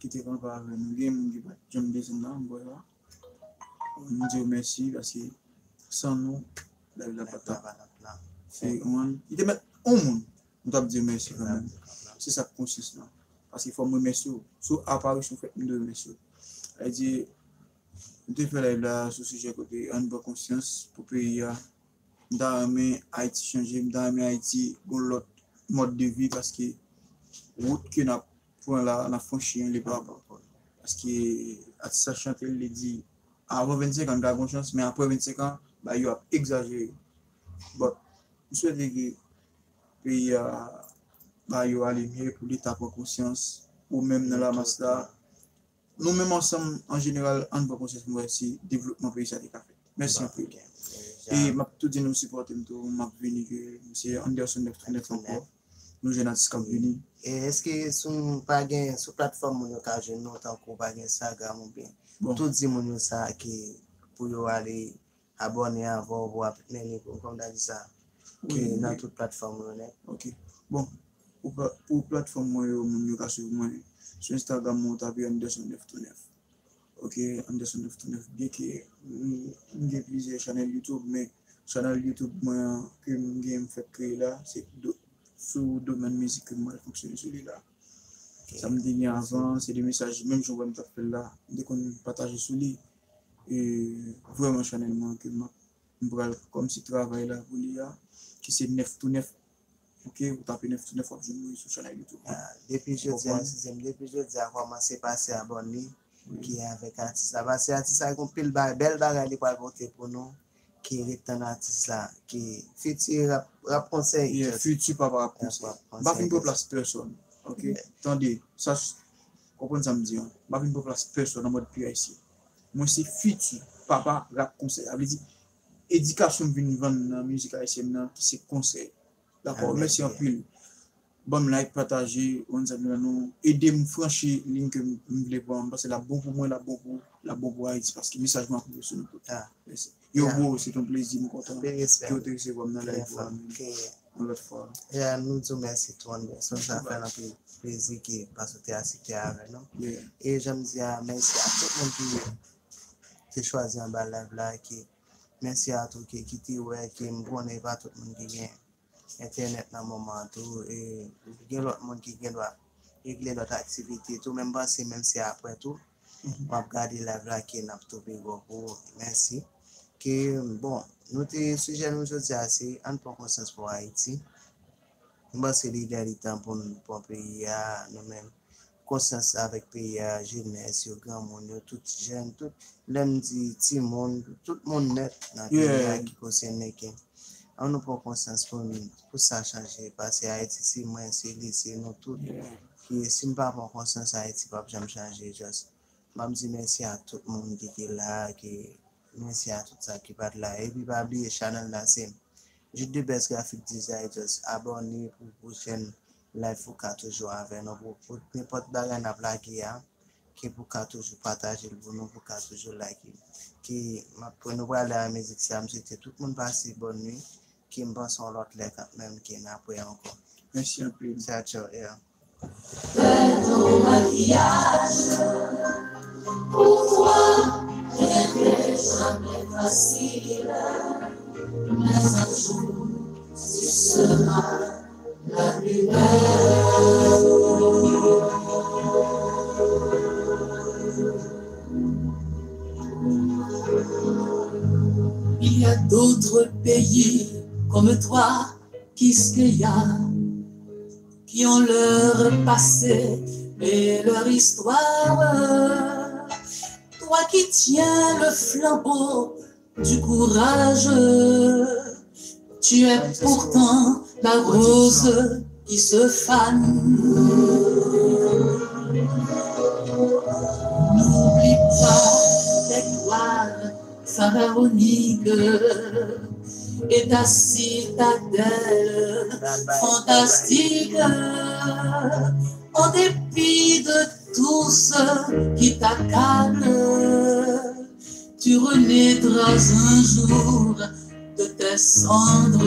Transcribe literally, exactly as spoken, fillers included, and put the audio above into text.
ki te kanpe avè nou. Gen moun ki pa t janm desann nan, m wè la. Nou di yo mèsi, paske san nou, live la pa t ap fè yon. Li te mèt yon moun, nou t ap di yo mèsi kanmenm. Se sa k konsyans lan. Paske fò m remèsye w. Sou aparisyon w fèt, m dwe remèsye w. Sa vle di, nou te fè live la sou sijè kote ann pran konsyans pou peyi a. M ta renmen Ayiti chanje, m ta renmen Ayiti gon lòt mòd de vi, paske wout ke n ap pran la, n ap franchi an, li pa bon. Paske atis la chante l, li di, avan vennsenk an, n ka gon chans, men apre vennsenk an, bagay yo ap egzajere. But, m swete ke peyi a, bagay yo ale mye, pou Leta pran konsyans, ou menm nan lamas la, nou menm ansanm, an jeneral, ann pran konsyans, m wè se devlopman peyi sa te ka fèt. Mèsi anpil. E m ap tou di nou sipòte m tou, m ap vini ke m se Anderson nèf tou nèf ankò. Nou jèn atis k ap vini. E èske sou pa gen, sou platfòm moun yo ka jwenn nou, tankou pa gen Instagram oubyen, tou di moun yo sa ke pou yo ale abòne avè w pou w ap mennen, kòm ta di sa, ke nan tout platfòm yo nèt. Ok. Bon, pou pla-, pou platfòm mwen yo, moun yo ka swiv mwen sou Instagram mwen, ou tape Anderson nèf tou nèf. Ok, Anderson nèf tou nèf. Byenke m, m gen plizyè chanèl YouTube, men chanèl YouTube mwen an ke m gen, m fèk kreye la, se do-, sou domèn mizik ke m pral fonksyone sou li la. Sa m te gen avan, se de mesaj, menm jan w wè m t ap fè l la, m te konn pataje sou li. E vrèman chanèl mwen ke m ap, m pral kòmsi travay la pou li a, ki se nèf tou nèf. Ok, ou tape nèf tou nèf, w ap jwenn mwen sou chanèl YouTube mwen. Depi jodi a, sizyèm, depi jodi a, kòmanse pase abòne ki avèk atis la. Paske atis la gon pil ba-, bèl bagay li pral pote pou nou, ki ret tann atis la, ki fiti rap, rap konsèy. Yeah, fiti papa rap konsèy. M pa vin pran plas pèsòn. Ok, tande, sa, konprann sa m di an. M pa vin pran plas pèsòn an mòd P I C. Mwen se fiti papa rap konsèy. Sa vle di, edikasyon m vin vann nan mizik ayisyèn nan, ki se konsèy. Dakò, mèsi anpil. Ban m like, pataje, konn sa nou, ede m franchi liy ke m, m vle pran. M panse l ap bon pou mwen, l ap bon pou, l ap bon pou Ayiti, paske mesaj mwen ap rive sou nou tout. Mèsi. Yo, bro, se t on plezi, m kontan ke w te resevwa m nan live ou a, man. Yon lòt fwa. Ya, nou di w mèsi tou, Anderson. Sa fè n anpil plezi ke, paske w te asepte avè nou. E jan m di a, mèsi a tout moun ki te chwazi anba live la, ke mèsi a tou ki, ki te wè, ke m konnen e pa tout moun ki gen entènèt nan moman an tou, e gen lòt moun ki gen dwa regle lòt aktivite tou, men m panse menm si apre tou, w ap gade live la ke n ap tou pi gwo pou ou. Mèsi. Ke, bon, nou te, sijè nou jodi a se ann pran konsyans pou Ayiti. M panse li lè li tan pou n pran peyi a, nou menm. Konsyans avèk peyi a, jenès yo, granmoun yo, tout jèn, tout, lè m di timoun, tout moun nèt nan peyi a ki konsène, ke ann nou pran konsyans pou n, pou sa chanje, paske Ayiti se mwen, se li, se nou tout. Ki si n pa pran konsyans, Ayiti p ap janm chanje, just. M ap di mèsi a tout moun ki te la, ki mèsi a tout sa ki pa t la. Epi pa bliye chanèl la se Jude the Best Graphic Design, just abòne pou pwochèn live ou ka toujou avè nou. Pou, pou nenpòt bagay n ap lage a, ke pou ka toujou pataje l pou nou, pou ka toujou like. Ke m ap, pou nou prale a mizik sa, m swete tout moun pase bòn nwi, ke m panse yon lòt lè kanmenm, ke n ap wè ankò. Mèsi anpil. Sa tchò, yeah. Fais ton maquillage pour toi, rien n'est jamais facile, mais un jour tu seras la plus belle. Il y a d'autres pays comme toi, Quisqueya, qui ont leur passé et leur histoire. Toi qui tiens le flambeau du courage, tu es pourtant la rose qui se fane. N'oublie pas tes toiles pharaoniques et ta citadelle fantastique. En dépit de tout ce qui t'accable, tu renaîtras un jour de tes cendres.